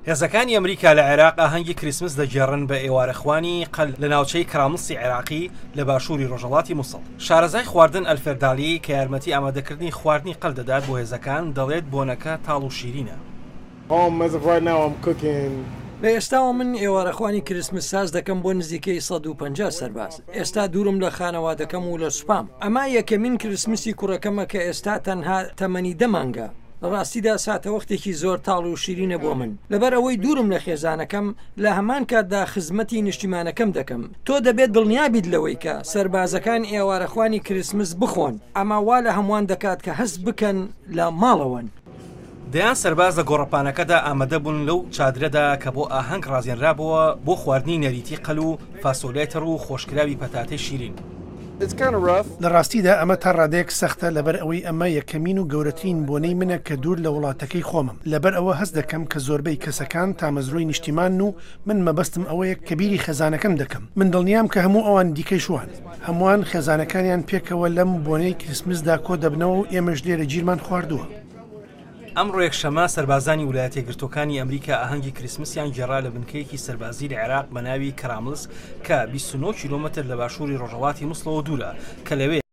هێزەکانی ئەمریکا لە عێراق ئاهەنگی کریسمس دەگێڕن بە ئێوارەخوانی قەل لە ناوچەی کرامڵسی عێراقی لە باشووری ڕۆژهەڵاتی موسڵ. شارەزای خواردن ئەلفێردالی کە یارمەتی ئامادەکردنی خواردنی قەل دەدات بۆ هێزەکان، دەڵێت بۆنەکە تاڵ و شیرینە. لە ئێستاوە من ئێوارەخوانی کریسمس ساز دەکەم بۆ نزیکەی 150 سەرباز. ئێستا دوورم لە خانەوادەکەم و لە سوپام. ئەمە یەکەمین کریسمسی کوڕەکەمە کە ئێستا تەنها تەمەنی دە مانگە. لە ڕاستیدا ساتەوەختێکی زۆر تاڵ و شیرینە بۆ من. لەبەر ئەوەی دوورم لە خێزانەکەم، لە هەمان کاتدا خزمەتی نیشتیمانەکەم دەکەم. تۆ دەبێت دڵنیا بیت لەوەی کە سەربازەکان ئێوارەخوانی کریسمس بخۆن. ئەمە وا لە هەمووان دەکات کە هەست بکەن لە ماڵەوەن. دەیان سەرباز لە گۆڕەپانەکەدا ئامادەبوون لەو چادرەدا کە بۆ ئاهەنگ ڕازێنرابۆوە بۆ خواردنی نەریتی قەل و فاسۆلیای تەڕ و خۆشکراوی پەتاتەی شیرین. لە ڕاستیدا ئەمە تا ڕادەیەک سەختە لەبەر ئەوەی ئەمە یەکەمین و گەورەترین بۆنەی منە کە دوور لە وڵاتەکەی خۆمم، لەبەر ئەوە هەست دەکەم کە زۆربەی کەسەکان تامەزرۆی نیشتیمانن و من مەبەستم ئەوەیە کە بیری خێزانەکەم دەکەم. من دڵنیام کە هەموو ئەوانی دیکەیش وان. هەمووان خێزانەکانیان پێکەوە لەم بۆنەی کریسمسدا کۆدەبنەوە و ئێمەش لێرە گیرمان خواردووە. ئەمڕۆ یەکشەممە سەربازانی ولایەتە یەکگرتووەکانی ئەمریکا ئاهەنگی کریسمسیان گێڕا لە بنکەیەکی سەربازی لە عێراق بە ناوی کەراملس کە 29 کیلۆمەتر لە باشووری ڕۆژهەڵاتی موسڵەوە دوورە کە لەوێ.